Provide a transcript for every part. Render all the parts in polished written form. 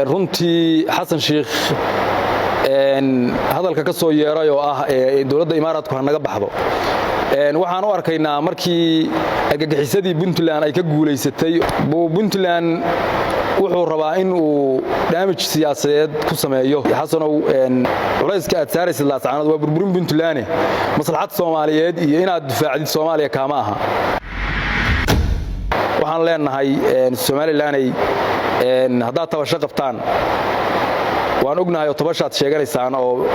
Runtii Xasan Sheikh hadalka ka soo yeeray oo ah dowladda Imaaraadku ha naga baxdo, waxaan u arkaynaa markii argagixisadii Puntland ay ka guulaysatay buu Puntland wuxuu rabaa in uu damage siyaasadeed ku sameeyo. Xasanow, culayska aad saaraysid Laascaanood waa burburin Puntland, maslaxad Soomaaliyeed iyo inaad difaacdid Soomaaliya kaama aha. Waxaan leenahay Somalilanay, haddaad tabasho qabtaan waan ognahay oo tabashaad sheeganaysaan oo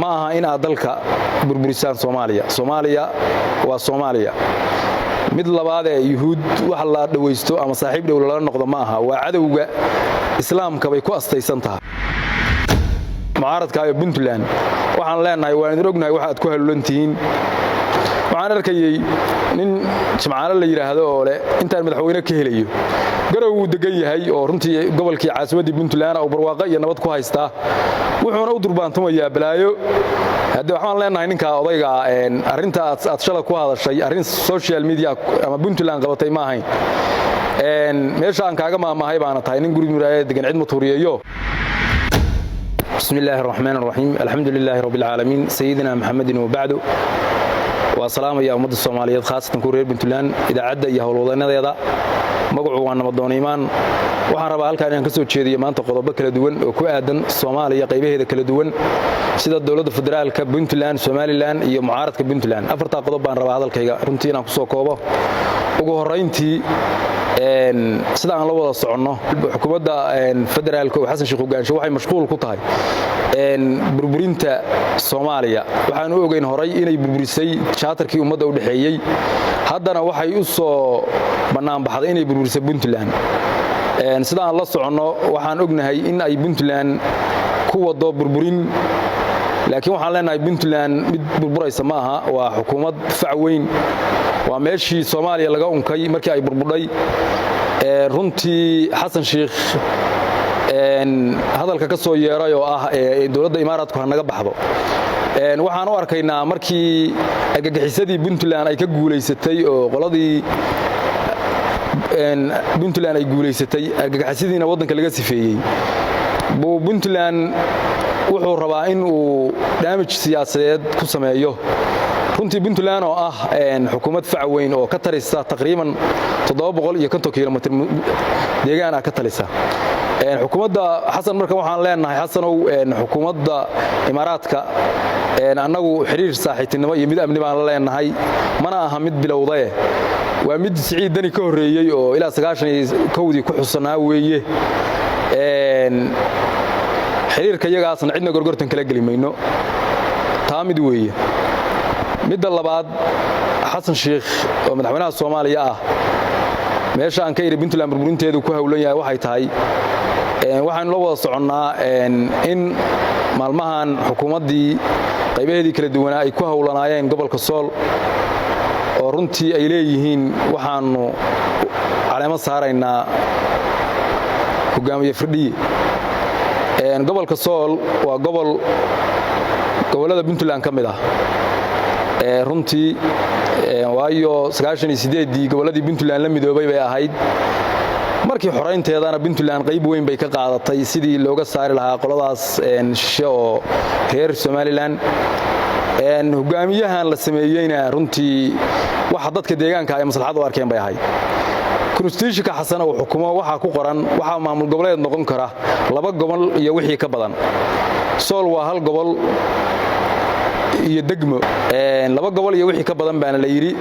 ma aha in aad dalka burburisaan Soomaaliya. Soomaaliya waa Soomaaliya. Mid labaadee, Yuhuud wax la dhawaysto ama saaxiib dhow lala noqdo ma aha, waa cadowga Islaamka bay ku astaysan tahay. Mucaaradka iyo Puntland waxaan leenahay, waan idin ognahay waxa aad ku halulan tihiin. Waxaan arkayey nin Jimcaale la yidhaahdo oo leh intaan madaxweyne ka helayo Garow wuu degan yahay, oo runtii gobolkii caasimaddii Puntland oo barwaaqo iyo nabad ku haystaa, wuxuuna u durbaantumayaa balaayo. Haddii waxaan leenahay ninka odayga, arrinta aad shala ku hadashay arrin social media ama Puntland qabatay ma ahayn. Meesha aan kaaga maamahay baana tahay nin guri muraayada degan cid ma tuuriyeeyo. بسم الله الرحمن الرحيم، الحمد لله رب العالمين، سيدنا محمد وبعد. Waa salaamaya ummadda Soomaaliyeed, khaasatan kuwa reer Puntland, idaacadda iyo howlwadanadeeda. Magacu waa Nabadoon Iimaan. Waxaan rabaa halkaan inaan ka soo jeediyo maanta qodobo kala duwan oo ku aadan Soomaaliya qaybaheeda kala duwan, sida dowladda federaalka, Puntland, Somaliland iyo mucaaradka Puntland. Afartaa qodob baan rabaa hadalkayga runtii inaan kusoo koobo. Ugu horrayntii, sida aan la wada soconno, xukuumadda federaalka oo Xasan Sheekh hogaansho waxay mashquul ku tahay burburinta Soomaaliya. Waxaan u ogeyn horay inay burburisay charter-kii ummadda u dhexeeyey, haddana waxay u soo bannaanbaxday inay burburisay Puntland. Sida aan la soconno, waxaan ognahay in ay Puntland ku wado burburin, laakiin waxaan leenahay Puntland mid burburaysa ma aha. Waa xukuumad fac weyn, waa meeshii Soomaaliya laga unkay markii ay burbudhay. Runtii Xasan Sheikh hadalka ka soo yeeray oo ah dowladda Imaaraadku ha naga baxdo, waxaan u arkaynaa markii argagixisadii Puntland ay ka guulaysatay oo qoladii Puntland ay guulaysatay, argagixisadiina waddanka laga sifeeyey, buu Puntland wuxuu rabaa in uu damage siyaasadeed ku sameeyo. Runtii Puntland oo ah xukuumad fac weyn oo ka talisa taqriiban 750 kilomitir deegaan ah ka talisa xukuumadda Xasan. Marka waxaan leenahay, Xasanow, xukuumadda Imaaraadka annagu xiriir saaxiibtinimo iyo mid amni baan la leenahay, mana aha mid bilowdaye, waa mid Siciid Deni ka horreeyey oo ilaa 91-dii ku xusanaa weeye. Xiriirka iyagaasna cidna gorgortan kala geli mayno. Taa mid weeye. Midda labaad, Xasan Sheikh oo madaxweynaha Soomaaliya ah, meesha aan ka idhi Puntland burburinteedu ku howlan yahay waxay tahay, waxaynu la wada soconnaa in maalmahan xukuumaddii qaybaheedii kala duwanaa ay ku howlanaayeen gobolka Sool, oo runtii ay leeyihiin waxaannu caleemo saaraynaa hogaamiye Firdhiye. Gobolka Sool waa gobol gobollada Puntland ka mid ah runtii, waayo 98-dii gobolladii Puntland la midoobay bay ahayd. Markii xoraynteedana Puntland qayb weyn bay ka qaadatay sidii looga saari lahaa qoladaas shishe oo reer Somaliland. Hogaamiyahan la sameeyeyna runtii waxa dadka deegaanka ay maslaxad u arkeen bay ahayd. Constitution-ka Xasan uu xukumo waxaa ku qoran waxaa maamul goboleed noqon kara laba gobol iyo wixii ka badan. Sool waa hal gobol iyo degmo, laba gobol iyo wixii ka badan baana la yidhi.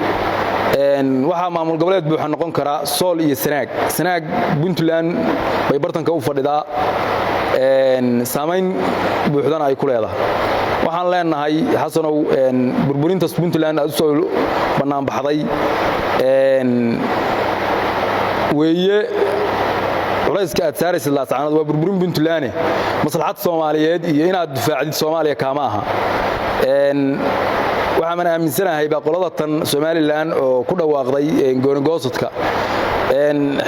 Waxaa maamul goboleed buuxa noqon karaa Sool iyo Sanaag. Sanaag Puntland bay bartanka u fadhidaa, saamayn buuxdana ay ku leedahay. Waxaan leenahay, Xasanow, burburintaas Puntland aad u soo bannaanbaxday weeye. Culayska aad saaraysid Laascaanood waa burburin Puntland, maslaxad Soomaaliyeed iyo inaad difaacdid Soomaaliya kaama aha. Waxaaman aaminsanahay baa qolada tan Somaliland oo ku dhawaaqday goonigoosodka,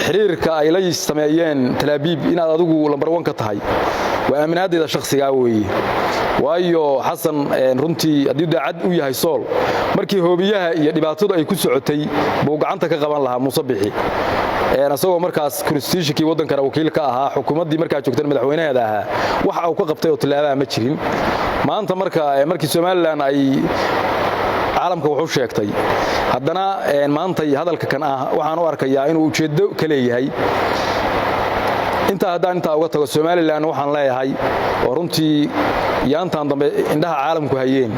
xiriirka ay la sameeyeen Talaabiib inaad adigu lambar wan ka tahay. Waa aaminaaddeeda shakhsigaa weeye, waayo Xasan runtii haddii daacad u yahay Sool, markii hoobiyaha iyo dhibaatadu ay ku socotay buu gacanta ka qaban lahaa Muuse Bixi. Isagoo markaas constitutionkii waddankana wakiil ka ahaa, xukuumaddii markaa joogtan madaxweynaheeda ahaa, waxa uu ka qabtay oo tillaabaha ma jirin. Maanta marka markii Somaliland ay caalamka wax u sheegtay, haddana maantay hadalka kan ah waxaan u arkayaa inuu ujeeddo ka leeyahay. Intaa haddaan intaa uga tago, Somaliland waxaan leeyahay oo runtii yaantan dambe indhaha caalamku hayeen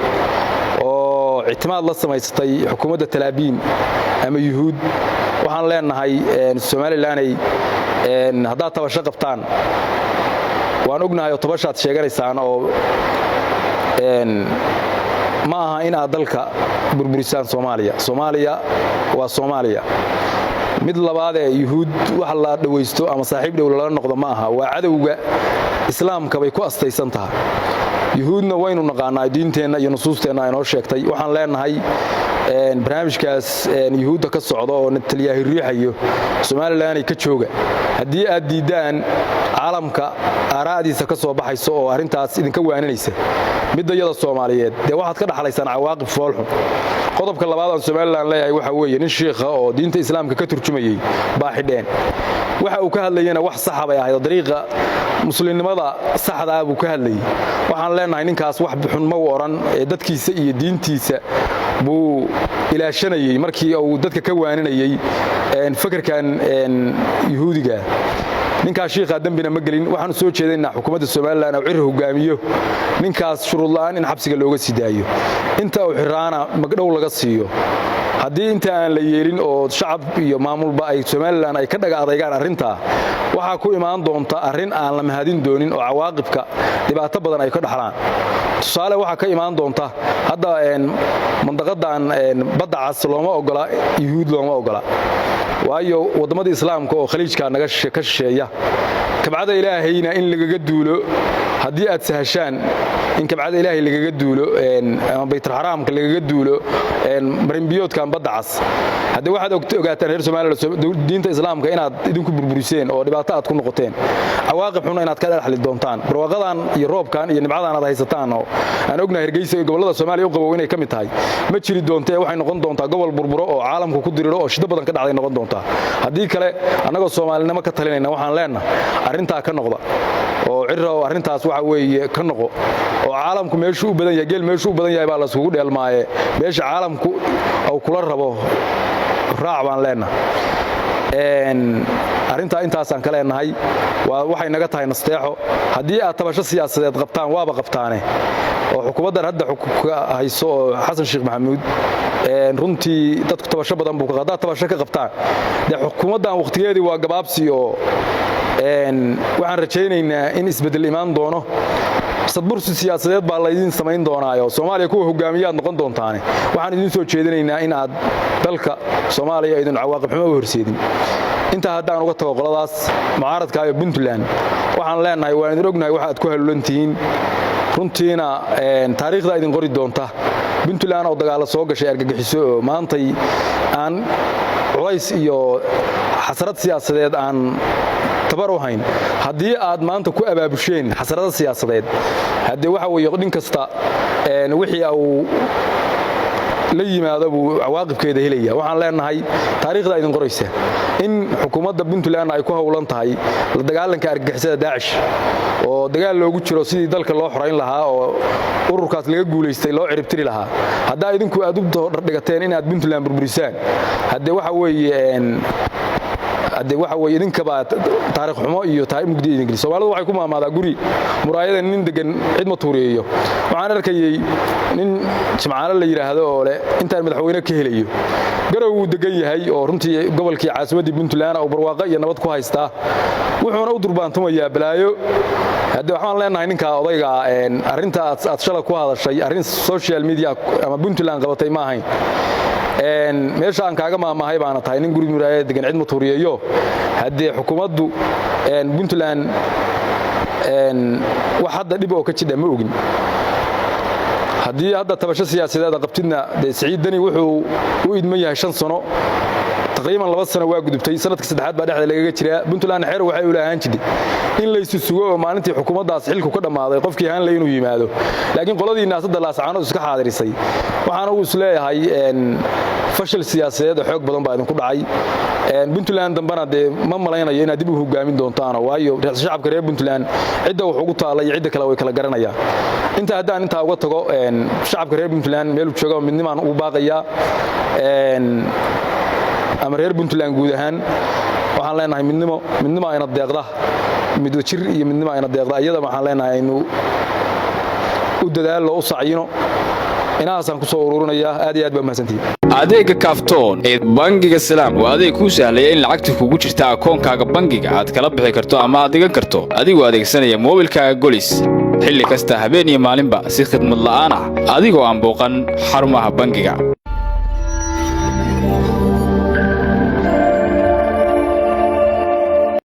oo ictimaad la samaysatay xukuumadda Talaabiin ama Yuhuud, waxaan leenahay Somalilanay, haddaad tabasho qabtaan waan ognahay oo tabashaad sheeganaysaan oo ma aha in aad dalka burburisaan. Soomaaliya, Soomaaliya waa Soomaaliya. Mid labaadee, Yuhuud wax la dhawaysto ama saaxiib dhow lala noqdo ma aha, waa cadowga Islaamka bay ku astaysan tahay. Yuhuudna waynu naqaanaa, diinteenna iyo nusuusteenna inoo sheegtay. Waxaan leenahay barnaamijkaas Yuhuudda ka socda oo Netanyahu riixayo, Somalilanay ka jooga. Haddii aad diiddaan, caalamka aaraa'diisa ka soo baxayso oo arrintaas idinka waaninaysa. Midda iyada Soomaaliyeed dee waxaad ka dhaxlaysaan cawaaqib foolxun. Qodobka labaad aan Somaliland leeyahay waxa weeye, nin shiikha oo diinta Islaamka ka turjumayey baa xidheen. Waxa uu ka hadlayena wax saxa bay ahayd oo dariiqa muslimnimada saxdaa buu ka hadlayey. Waxaan leenahay ninkaas wax xun ma u odhan ee dadkiisa iyo diintiisa buu ilaashanayey markii uu dadka ka waaninayey fakarkan Yuhuudiga. Ninkaas shiikhaa dembina ma gelin. Waxaanu soo jeedaynaa xukuumadda Somaliland oo Cirro hogaamiyo, ninkaas shuruud la'aan in xabsiga looga sii daayo, inta uu xiraana magdhow laga siiyo. Haddii inta aan la yeelin oo shacab iyo maamulba ay Somaliland ay ka dhaga adaygaan arrintaa, waxaa ku imaan doonta arrin aan la mahadin doonin oo cawaaqibka dhibaato badan ay ka dhaxlaan. Tusaale, waxaa ka imaan doonta hadda mandaqadan Badda Cas looma ogola Yuhuud, looma ogola, waayo wadammadii Islaamka oo Khaliijka naga ka shisheeya. Kabcada Ilaahayna in lagaga duulo, haddii aad sahashaan in kabcada Ilaahay lagaga duulo ama Baytulxaraamka lagaga duulo marinbiyoodkan Badda Cas, haddii waxaad ogaataan, reer Somaliland, diinta Islaamka inaad idinku burburiseen oo dhibaato aad ku noqoteen, cawaaqib xunna inaad ka dhexli doontaan. Barwaaqadan iyo roobkan iyo nimcadan aad haysataan oo aan ognahay Hargeysa iyo gobollada Soomaaliya u qabow inay ka mid tahay ma jiri doontee, waxay noqon doontaa gobol burburo oo caalamku ku diriro oo shido badan ka dhacday noqon doontaa. Haddii kale, annagoo Soomaalinimo ka talinayna, waxaan leenahay arrintaa ka noqda oo Cirra oo arrintaas waxa weeye ka noqo oo caalamku meeshuu u badan yahay, geel meeshuu u badan yahay baa layskugu dheelmaaye, meesha caalamku uu kula rabo raac baan leenahay. Arrintaa intaasaan ka leenahay. Waa waxay naga tahay nasteexo. Haddii aad tabasho siyaasadeed qabtaan, waaba qabtaane, oo xukuumaddan hadda hayso oo Xasan Sheekh Maxamuud, runtii dadku tabasho badan buu, haddaad tabasho ka qabtaan, dee xukuumaddan wakhtigeedii waa gabaabsi oo waxaan rajaynaynaa in isbeddel imaan doono. Sadbursi siyaasadeed baa laydiin samayn doonaayo Soomaaliya kuwa hogaamiyaad noqon doontaane. Waxaan idiin soo jeedinaynaa in aad dalka Soomaaliya idin cawaaqib xumo u horseedin. Intaa haddaan uga tago qoladaas mucaaradka iyo Puntland, waxaan leenahay waan idin ognahay waxa aad ku halulan tihiin. Runtiina taariikhda idin qori doonta. Puntland oo dagaalla soo gashay, argagixiso oo maantay aan culays iyo xasrad siyaasadeed aan tabar u hayn, haddii aad maanta ku abaabusheen xasrado siyaasadeed, haddee waxa weeye nin kasta wixii uu la yimaado buu cawaaqibkeeda helaya. Waxaan leenahay taariikhda idin qoraysa in xukuumadda Puntland ay ku howlan tahay la dagaalanka argagixisada Daacish oo dagaal loogu jiro sidii dalka loo xorayn lahaa oo ururkaas laga guulaystay loo ciribtiri lahaa. Haddaa idinku aad u dhigateen inaad Puntland burburisaan, haddee waxa weeye haddee waxa weeye idinkabaa taariikh xumo iyo mugdi idin geli. Soomaalidu waxay ku maamaadaa, "Guri muraayada nin degan cid ma tuuriyeeyo." Waxaan arkayey nin Jimcaale la yidhaahdo oo leh intaan madaxweyne ka helayo. Garow wuu degan yahay oo runtii gobolkii caasimaddii Puntland oo barwaaqo iyo nabad ku haystaa, wuxuuna u durbaantumayaa balaayo. Haddii waxaan leenahay ninka odayga, arrinta aad shala ku hadashay arrin social media ama Puntland qabatay ma ahayn. Meesha aan kaaga maamahay baana tahay, "Nin guri muraayada degan cid ma tuuriyeeyo." Haddee xukuumaddu Puntland wax hadda dhib oo ka jidha ma ogin. Haddii hadda tabasho siyaasadeeda qabtidna, dee Siciid Deni wuxuu u idman yahay 5 sano. Taqriiban 2 sano waa gudubtay, sanadka saddexaad baa dhexda lagaga jiraa. Puntland xeer waxay u lahaan jirtay in laysu sugo oo maalintii xukuumaddaas xilku ka dhammaaday qofkii haanle inuu yimaado. Laakiin qoladii naasadda Laascaanood iska xaadirisay, waxaan ugu is leeyahay fashil siyaasadeed oo xoog badan baa idinku dhacay. Puntland dambena dee ma malaynayo inaad dib u hogaamin doontaano, waayo shacabka reer Puntland cidda wax ugu taalla iyo cidda kale way kala garanayaan. Inta haddaan intaa uga tago, shacabka reer Puntland meeluu jooga midnimaan ugu baaqayaa, ama reer Puntland guud ahaan waxaan leenahay midnimo, midnimo ayna deeqda, midwajir iyo midnimo ayna deeqda. Iyada waxaan leenahay aynu u dadaallo, u sacyino. Inahaasaan ku soo ururinayaa. Aad iyo aad baa mahadsantihin. Adeegga Kaaftoon ee Bangiga Salaam waa adeeg kuu sahlaya in lacagta kugu jirta akoonkaaga bangiga aad kala bixi karto ama aad dhigan karto adigoo adeegsanaya moobilkaaga Golis, xilli kasta, habeen iyo maalinba, si khidmad la'aan ah, adigoo aan booqan xarumaha bangiga.